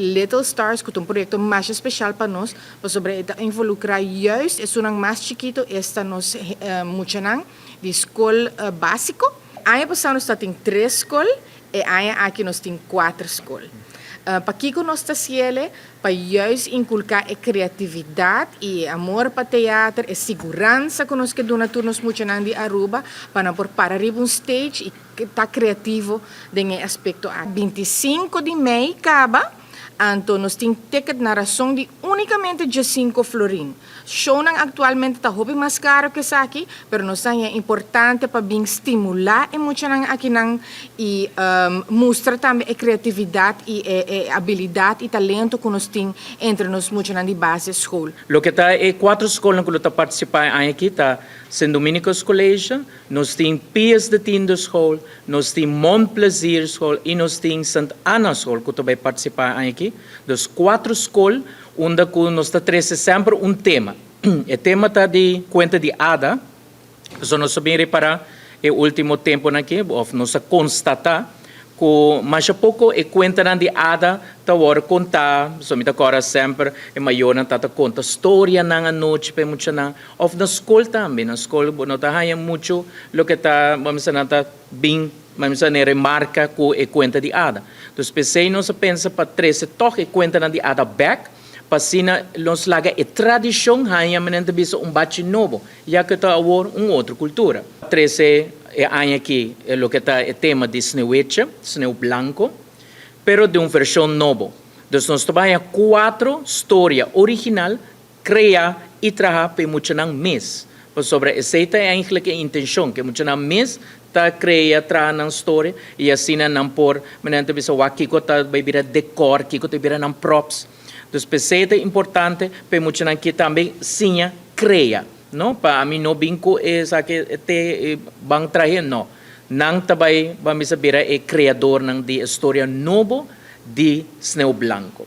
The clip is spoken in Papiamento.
Little Stars, cu ta un proyecto mas special pa nos, pasobra e ta involucra juist esunnan mas chikito, esta nos muchanan di scol basico. Aña pasa nos tabatin tres scol, y aña aki nos tin cuater scol. Pakico nos ta haci'e? Pa juist inculca e creatividad y amor pa teatro, e seguransa cu nos kier duna tur nos muchanan di Aruba, pa nan por para riba un stage y ta creativo den aspecto aki. 25 di mei caba, anto nos tin ticket na rason di unicamente 5 florin. Shownan actualmente ta hopi mas caro cu esaki, pero nos ta importante pa bin stimula e muchanan akinan y mustra tambe e creatividad y e habilidad y talento cu nos tin entre nos muchanan di basisschool. Loke ta e cuater scol cu ta participa aki ta St. Dominicus College, nos tin Pius X School, nos tin Mont Plaisir School y nos tin St. Anna School cu tambe ta participa aki. Dus cuater scol, unda cu nos ta trece semper un tema. E tema ta di cuenta di hada, so nos a bin ripara e ultimo tempo aki, of nos a constata cu mas poco e cuenta di hada ta wordo conta, so mi ta corda semper e mayornan ta conta storia na anochi pa muchanan, of na scol tambe, na scol no ta haya mucho loke ta, ban bisa, ta bin, ban bisa, remarca cu e cuenta di hada. Anto, p'esey nos a pensa pa trece toch e cuenta di hada back, pa asina nos laga e tradicion haya manera bisa un bate nobo, ya cu ta awor un otro cultura. Trece e aña aki loke ta e tema di Sneeuwwitje, Sneeuw Blanco, pero di un version nobo. Anto, nos tin cuater storia original, crea y traha pa muchanan mes. Pasobra esey ta eigenlijk e intencion, cu muchanan mes ta crea, traha nan storia, y asina nan por, manera bisa, wak kico ta bay bira decor, kico ta bira nan props. Anto, p'esey ta importante pa muchanan cu tambe siña crea, no? Pa ami no bin cu esaki te ban traha, no. Nan tambe, ban bisa, bira e creador nan di storia nobo di Sneeuw Blanco.